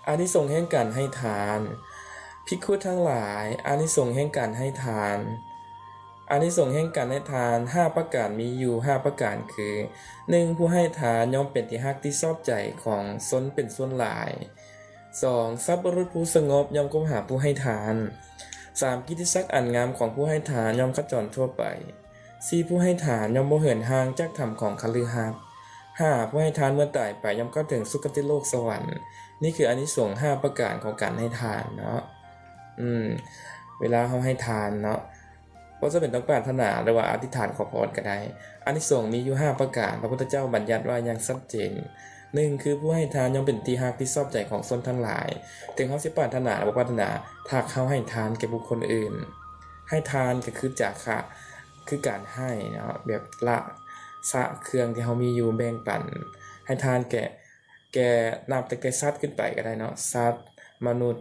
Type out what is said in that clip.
ອານິສົງແຫ່ງການໃຫ້ທານ. ພິກຂຸທັງຫຼາຍ, ອານິສົງແຫ່ງການໃຫ້ທານ. ອານິສົງແຫ່ງການໃຫ້ທານຫ້າປະການມີຢູ່ຫ້າປະການຄື ໜຶ່ງ ຜູ້ໃຫ້ທານຍ່ອມເປັນທີ່ຮັກທີ່ຊອບໃຈຂອງຊົນເປັນສ່ວນຫຼາຍ. ສອງ ສັບປະລຸດຜູ້ສະຫງົບຍ່ອມຄົບຫາຜູ້ໃຫ້ທານ. ສາມ ກິດຕິສັກອັນງາມຂອງຜູ້ໃຫ້ທານຍ່ອມຂະຈອນທົ່ວໄປ. ສີ່ ຜູ້ໃຫ້ທານຍ່ອມບໍ່ເຫີນຫ່າງຈາກຖ້ຳຂອງຄະລືຫັດ. ຫ້າ ຜູ້ໃຫ້ທານເມື່ອຕາຍໄປຍ່ອມເຂົ້າເຖິງສຸຄະຕິໂລກສະຫວັນ. ນີ້ຄືອານິສົງຫ້າປະການຂອງການໃຫ້ທານເນາະ. ອືມ ເວລາເຮົາໃຫ້ທານເນາະ ບໍ່ຈຳເປັນຕ້ອງປາດຖະໜາ ຫຼືວ່າອະທິຖານຂໍພອນກໍໄດ້. ອານິສົງມີຢູ່ຫ້າປະການ, ພະພຸດທະເຈົ້າບັນຍັດໄວ້ຢ່າງຊັດເຈນ. ໜຶ່ງ ຄືຜູ້ໃຫ້ທານຍ່ອມເປັນທີ່ຮັກທີ່ຊອບໃຈຂອງຊົນທັງຫຼາຍ. ເຖິງເຮົາຊິປາດຖະໜາ ຫຼືບໍ່ປາດຖະໜາ, ຖ້າເຮົາໃຫ້ທານແກ່ບຸກຄົນອື່ນ, ໃຫ້ທານກໍຄືຈາຄະ, ຄືການໃຫ້ເນາະ, ແບບລະສະເຄື່ອງທີ່ເຮົາມີຢູ່ແບ່ງປັນ, ໃຫ້ທານແກ່ ແກ່ ນັບຕັ້ງແຕ່ສັດຂຶ້ນໄປກໍໄດ້ເນາະ, ສັດ, ມະນຸດ,